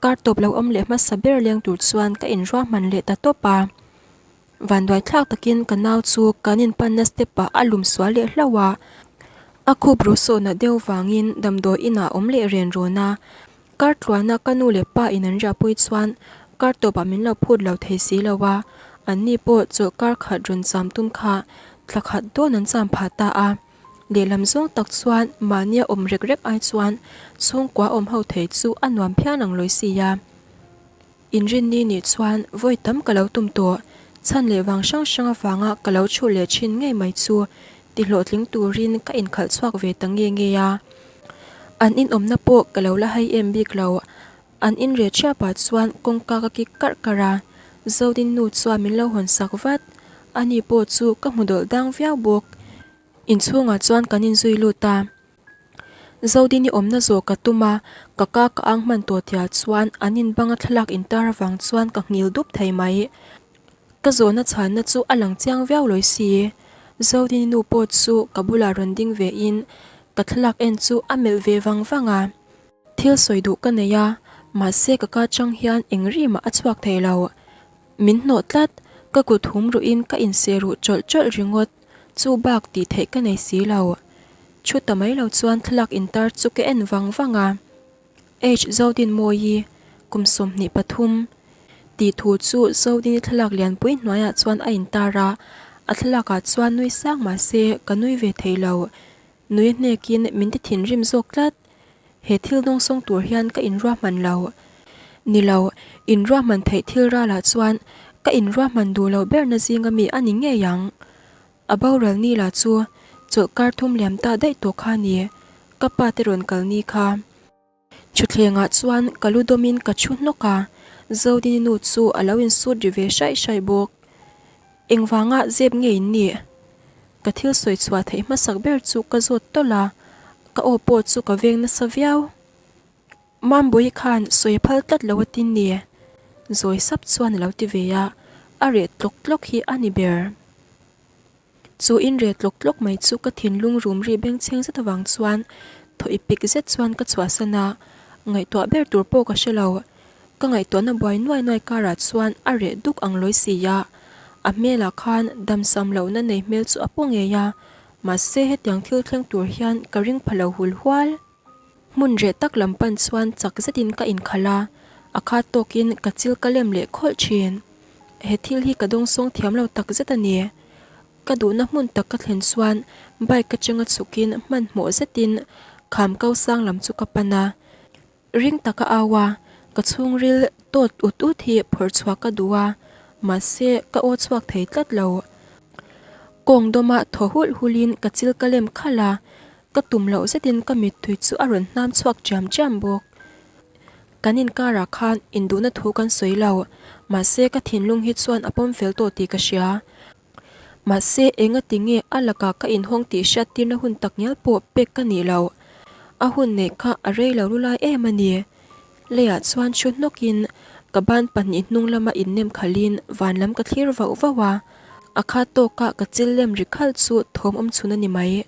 Kar tawp lo awm leh hmasa ber leng tur chuan ka inruahman leh ta tawp a. Vanduai thlak takin ka nau chu kan inpanna step ah a lum sual leh hlauh a, a khup ruh sawhna deuh vangin damdawi inah a awm leh ren rawn a. Kar tluana ka nu leh pa in an riahpui chuan kar tawpah min lo phut lo thei si lo a, anni pawh chawlh kar khat rawn cham tum kha thla khat dawn an cham phah ta a. Lehlam zawng tak chuan mahnia awm rek rek ai chuan chhungkua awm ho thei chu a nuam phian ang lawi si a. Inrinni nih chuan vawi tam ka lo tum tawh, chhan leh vang hrang hrang avanga ka lo chhut leh thin ngei mai chu ti hlawhtling turin ka inkhalh chhuak ve ta nge nge a. An inawmna pawh ka lo la hai em bik lo, an inreh thiapah chuan kawngka ka kik karh karh a, Zodin nu chuan min lo hawn sak vat, ani pawh chu ka hmu dawlh dang viau bawk. Inchhungah chuan kan inzui lut a. Zodini awmna zawh ka tum a, ka ka ka ang hman tawh tiah chuan an in banga thlalak intar avang chuan ka nghil dup thei mai. Ka zawhna chhanna chu a lang chiang viau lawi si. Zodini nu pawh chu ka bulah rawn ding ve in ka thlalak en chu a melh ve vang vang a. Thil sawi duh ka nei a, mahse ka ka chang hian eng ri mah a chhuak thei lo. Min hnawh tlat, ka kut hum ruhin ka inseh ruh chawlh chawlh ringawt, chu bak tih theih ka nei si lo. Thu ta mai lo chuan thlalak intar chu ka en vang vang a. H Zodinmawi, kum 23, tih thu chu Zodini thlalak lianpui hnuaiah chuan a intar a, a thlalakah chuan nui sang mah se ka nui ve thei lo. Nui hnekin min ti thinrim zawk tlat. He thil dawngsawng tur hian ka inruahman lo. Ni lo, inruahman theih thil ralah chuan ka inruahman duh lo berna zinga mi a ni ngei ang. A boral ni lah chu chawlh kar thum liam ta daih tawh kha ni, ka pa te rawn kal ni kha. Thutthlengah chuan ka lu dawmin ka thu hnawk a, Zodini nu chu a lo insut ri ve hraih hraih bawk. Engvanga zep nge in nih? Ka thil sawi chhuah theih hmasak ber chu ka zawt tawlh a, ka aw pawh chu ka veng nasa viau. Mambawi khan sawi a phal tlat lo a tin ni? Zawi sap chuan a lo ti ve a, a reh tlawk tlawk hi a ni ber. Chu in reh tlawk tlawk mai chu ka thinlung rum ri bengchheng zet avang chuan thaw i pik zet chuan ka chhuahsan a, ngaihtuah ber tur pawh ka hre lo. Ka ngaihtuahna buai nuai nuai karah chuan a reh duk ang lawi si a, a hmelah khan damsam lohna nei hmel chu a pu ngei a, mahse hetiang thil thleng tur hian ka ring pha lo hul hual. Hmun reh tak lam pan chuan chak zetin ka inkhalh a, a khat tawkin ka chil ka lem leh khawlh thin. He thil hi ka dawngsawng thiam lo tak zet a ni. Ka duhna hmun tak ka thlen chuan bike atanga chhukin hmanhmawh zetin kham kau sang lam chu ka pan a. Ring taka au a, ka chhungril tawt ut ut hi phawrh chhuah ka duh a, mahse ka aw chhuak thei tlat lo. Kawng dawma thaw hulh hulhin ka chil ka lem khalh a, ka tum loh zetin ka mittui chu a rawn hnam chhuak chiam chiam bawk. Kan inkarah khan induhna thu kan sawi lo, mahse ka thinlung hi chuan a pawm fel tawh tih ka hria. Mahse, enga ti nge a lakah ka inhawng tih hriattirna hun tak ngial pawh pek ka nih lo. A hun neih kha a rei lo lulai em a ni. Leiah chuan thu hnawkin ka ban pahnih hnung lama innem khalhin van lam ka thlir vauh vauh a, a khat tawka ka chil lem ri khalh chu thawm awm chhun a ni mai.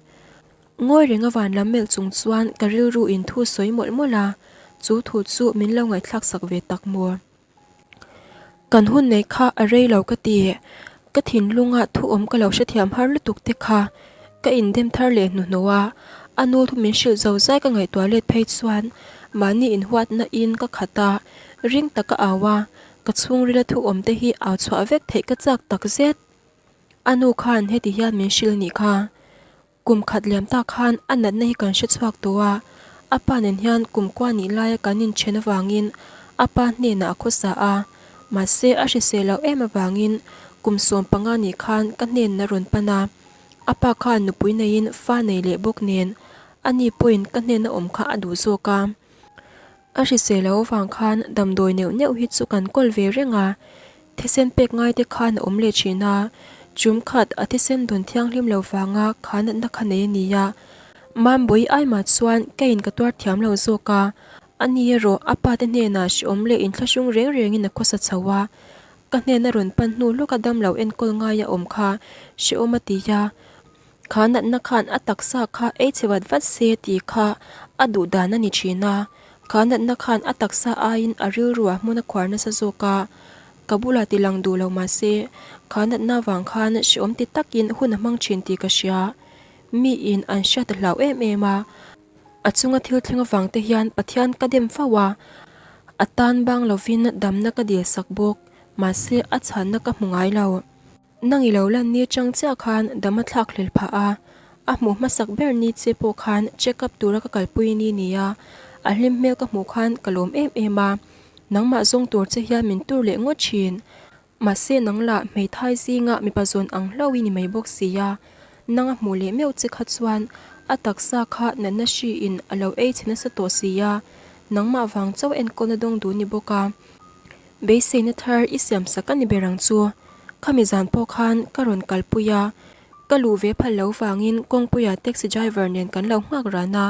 Ngawi renga van lam melh chung chuan ka rilru in thu sawi mawlh mawlh a, chu thu chu min lo ngaihthlak sak ve tak maw? Kan hun nei kha a rei lo ka ti. Ka thinlunga thu awm ka lo hrethiam har lutuk te kha ka indem thar leh hnuhnawh a, a nu thu min hrilh zo zai ka ngaihtuah let phei chuan mahni inhuatna in ka khat a, ring taka au a, ka chhungrila thu awm te hi au chhuah vek theih ka chak tak zet. A nu khan heti hian min hrilh nih kha. Kum khat liam tak khan a natna hi kan hre chhuak tawh a, a pa nen hian kum kua nih laia kan inthen avangin a pa hnenah a khawsa a, mahse a hrisel loh em avangin kum 15 nih khan ka hnenna rawn pan a, a pa khan nupui neiin fa nei leh bawk nen ani pawhin ka hnena awm kha a duh zawk a. A hrisel loh avang khan damdawi neuh neuh hi chu kan kawl ve reng a, thisen pek ngai te khan a awm leh thin a, chum khat a thisen dawn thianghlim lo vanga kha natna kha nei a ni a. Mambawi aimah chuan ka in ka tuar thiam lo zawk a, ani erawh a pa te hnenah hrehawm leh inthlahrung reng rengin a khawsa chho a, ka hnena rawn pan hnu lawka damlo enkawl ngai a awm kha hrehawm a ti a. Kha natna khan a taksa kha ei chhe vat vat se tih kha a duh dan a ni thin a. Kha natna khan a taksa aiin a rilruah hmun a khuar nasa zawk a, ka bulah ti lang duh lo mahse, kha natna vang khan hreawm ti takin hun a hmang thin tih ka hria. Miin an hriat a hlau em em a, a chunga thil thleng avang te hian Pathian ka dem fo a, a tan bang lovin damna ka dil sak bawk, mahse a chhanna ka hmu ngai lo. Nang i lo lan ni chang chiah khan dam a thlak hlel phah a, a hmuh hmasak ber ni che pawh khan check up tura ka kalpui ni nia, a hlim hmel ka hmuh khan ka lawm em em a, nangmah zawng tur che hian min tur leh ngawt thin. Mahse nang lah hmeithai zinga mipa zawn ang hlauh i ni mai bawk si a, nang a hmuh leh meuh che kha chuan a taksa kha natna hriin a lo ei chhe nasa tawh si a, nangmah vang chauh enkawlna dawng duh ni bawk a. Beiseina thar i siam sak a ni ber ang chu. Khami zan pawh khan ka rawn kalpui a, ka luh ve phal lo vangin kawngpuia taxi driver nen kan lo nghak ran a.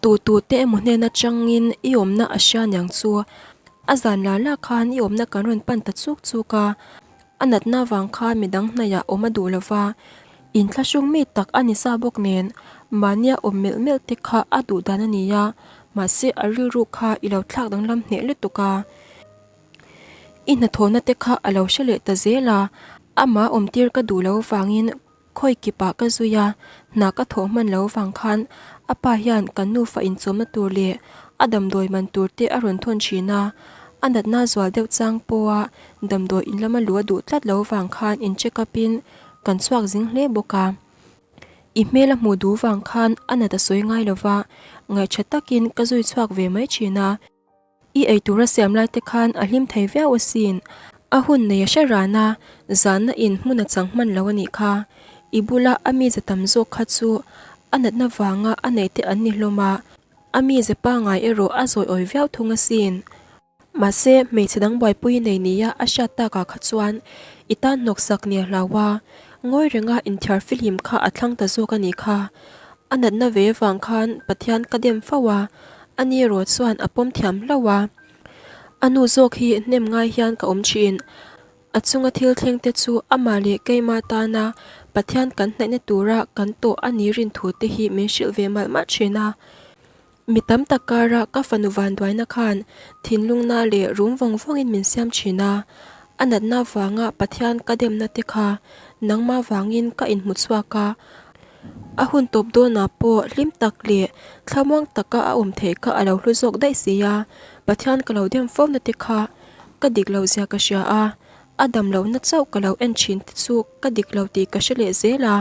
Tu tu te emaw hnen atangin i awmna a hria niang chu. A zan la la khan i awmna kan rawn pan ta chuk chuk a. A natna vang khan midang hnaihah awm a duh lo va, inthlahrung mi tak a ni sa bawk nen mahnia awm melh melh te kha a duh dan a ni a, mahse a rilru kha i lo thlak danglam hneh lutuk a. I hnathawhna te kha a lo hre leh ta zel a, amah awmtir ka duh lo vangin Khawi kipah ka zui a, hna ka thawh hman lo vang khan a pa hian kan nufa inchawmna tur leh a damdawi man tur te a rawn thawn thin a, a natna zual deuh chang pawha damdawi in lama luh a duh tlat lo vang khan in check up in kan chhuak zing hle bawk a. I hmel a hmuh duh vang khan a nat a sawi ngai lo va, ngaihṭha takin ka zui chhuak ve mai thin a. I eitur a siam lai te khan a hlim thei viau asin. A hun nei a hre ran a, zanna in hmun a chang hman lo a nih kha. I bula a mize tam zawk kha chu a natna vanga a neih te an ni hlawm a, a mize pangai erawh a zawi awi viau thung asin. Mahse, hmeichhe dang buaipui nei nia a hriat takah kha chuan i tan hnawksak nia hlau a, ngawi renga inthiar fihlim kha a thlang ta zawk a nih kha. A natna ve vang khan Pathian ka dem fo a, a ni erawh chuan a pawm thiam hlauh a. A nu zawk hi hnem ngai hian ka awm thin. A chunga thil thleng te chu amah leh keimah tana Pathian kan hnaihna tura kan tawh a ni rin thu te hi min hrilh ve malh malh thin a. Mi tam tak kara ka fanu vanduaina khan thinlungna leh rum vawng vawngin min siam thin a, a natna vanga Pathian ka demna te kha nangmah vangin ka inhmu chhuak a, a hun tawp dawnah pawh hlim tak leh thlamuang taka a awm theih kha a lo hlu zawk daih si a, Pathian ka lo dem fo na te kha ka dik lo zia ka hria a, a dam lohna chauh ka lo en thin te chu ka dik lo tih ka hre leh zel a,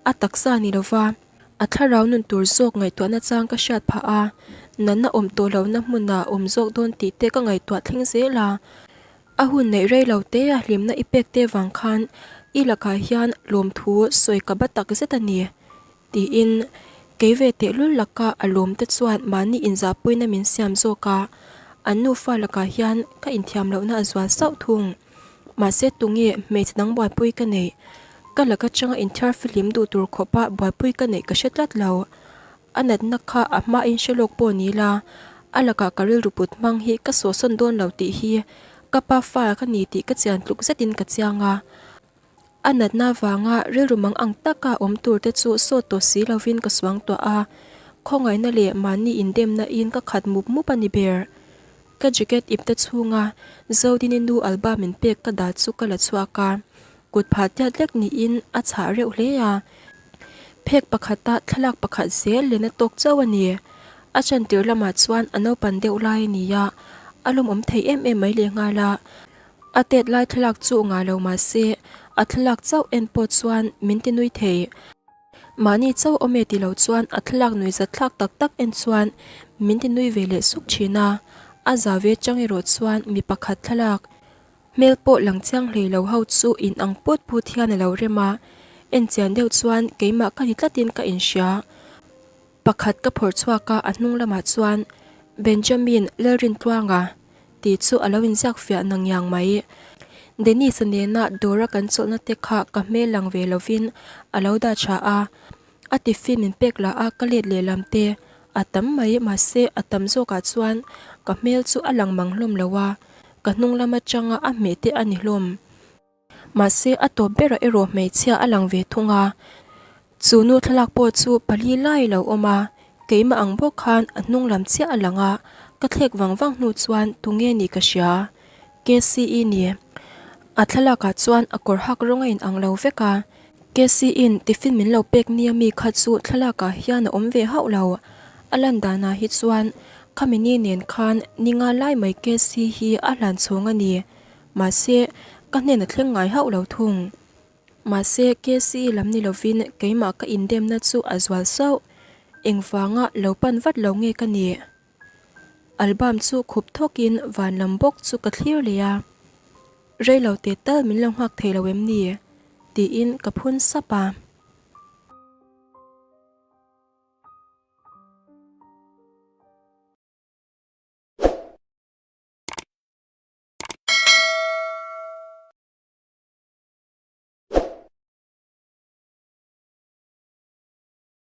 a taksa ni lova. A thlarau nun tur zawk ngaihtuahna chang ka hriat phah a, natna awm tawh lohna hmunah awm zawk dawn tih te ka ngaihtuah thleng zel a. A hun neih rei lo te a hlimna i pek te vang khan i lakah hian lawmthu sawi ka ba tak zet a ni, tiin kei ve tehlul laka a lawm te chuan mahni inzahpuina min siam zawk a, an nufa lakah hian ka inthiam lohna a zual sauh thung. Mahse tunge hmeichhe dang buaipui ka neih? Ka laka changa inthiar fihlim duh tur khawpa buaipui ka neih ka hre tlat lo. A natna kha a hmain hre lawk pawh ni la, a lakah ka rilru put hmang hi ka sawhsawn dawn lo tih hi ka pa fa ka ni tih ka chian tluk zetin ka chiang a. A natna vanga rilru mang ang taka awm tur te chu sawt tawh si lovin ka suang tuah a, khawngaihna leh mahni indemna in ka khat mup mup a ni ber. Ka jacket ipte chhunga Zodini nu Alba min pek ka dah chu ka la chhuak a, kut phah tiat lek niin a chhah reuh hle a. Phek pakhata thlalak pakhat zel len a tawk chauh a ni. A chantir lamah chuan a naupan deuh lai a ni a, a lawmawm thei em em mai lehnghal a. A tet lai thlalak chu ngah lo mah se, a thlalak chauh en pawh chuan min ti nui thei. Mahni chauh awm e ti lo chuan a thlalak nui zat thlak tak tak en chuan min ti nui ve leh suk thin a. A za ve chang erawh chuan mi pakhat thlalak hmel pawh lang chiang hlei lo ho chu in ang put put hian a lo rem a, en chian deuh chuan keimah ka ni tlatin ka inhria. Pakhat ka phawrh chhuak a, a hnung lamah chuan Benjamin Lalrintluanga tih chu a lo inziak fiah na ngiang mai. Dennis-a nena dawra kan chawlhna te kha ka hmel lang ve lovin a lo dah tha a, a tiffin min pek lah a ka let leh lam te a tam mai mahse a tam zawkah chuan ka hmel chu a lang mang hlawm lo a, ka hnung lam atanga a hmeh te a ni hlawm. Mahse a tawp berah erawh hmeichhia a lang ve thung a, chu nu thlalak pawh chu pali lai a lo awm a, keimah ang bawk khan a hnung lam chiah a lang a, Ka thlek vang vang hnu chuan tunge nih ka hria? KCE ni. A thlalakah chuan a kawr hak rawng a inang lo vek a. KCE-in tiffin min lo pek nia mi kha chu thlalakah hian a awm ve hauh lo. A lan danah hi chuan khami ni nen khan ni nga lai mai KC hi a hlan chhawng a ni. Mahse, ka hnen a thleng ngai hauh lo thung. Mahse, KCE lam ni lovin keimah ka indemna chu a zual sauh. Engvanga lo pan vat lo nge ka nih? Album chu khup thawkin van lam bawk chu ka thlir leh a, Reilo te tal min lo nghak thei lo em ni? tiin ka phun sap a.